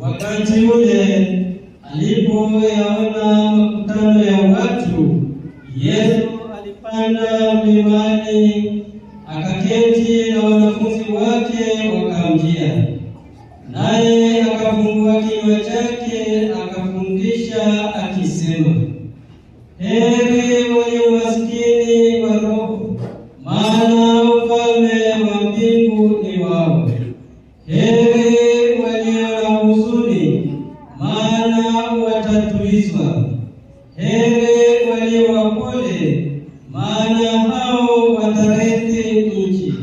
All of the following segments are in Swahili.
Wakati ule alipoyaona makutano ya watu, Yesu alipanda mlimani, akaketi na wanafunzi wake wakamjia. Naye akafungua kinywa chake akafundisha akisema, heri walio maskini wa roho, maana ufalme wa mbingu ni wao. Heri walio na huzuni, maana watatulizwa. Heri walio wapole, maana hao watarithi nchi.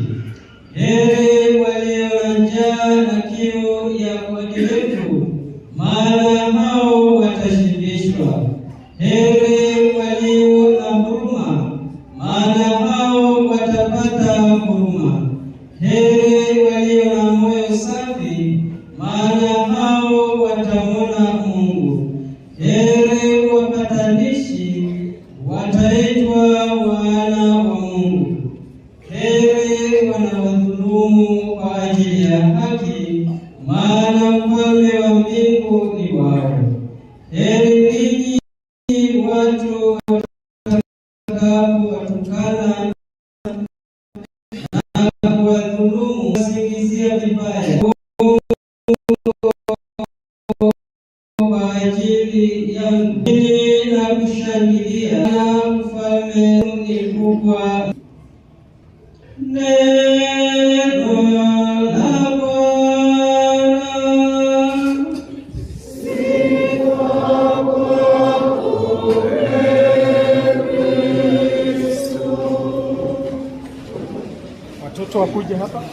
Heri walio na njaa na kiu ya uadilifu, maana hao watashibishwa. Heri walio na huruma, maana hao watapata huruma. Heri walio na moyo safi, maana hao watamwona Mungu. Heri wapatanishi, wataitwa wana wa Mungu. Heri wanaodhulumu kwa ajili ya haki, maana ufalme wa mbingu ni wao. Heri ninyi watu watakapowatukana na kuwadhulumu, kuwasingizia vibaya kwa ajili yangu, na kushangilia, na ufalme ni mkubwa. Neno la Bwana. Sifa kwako, Ee Kristo. Watoto wakuje hapa.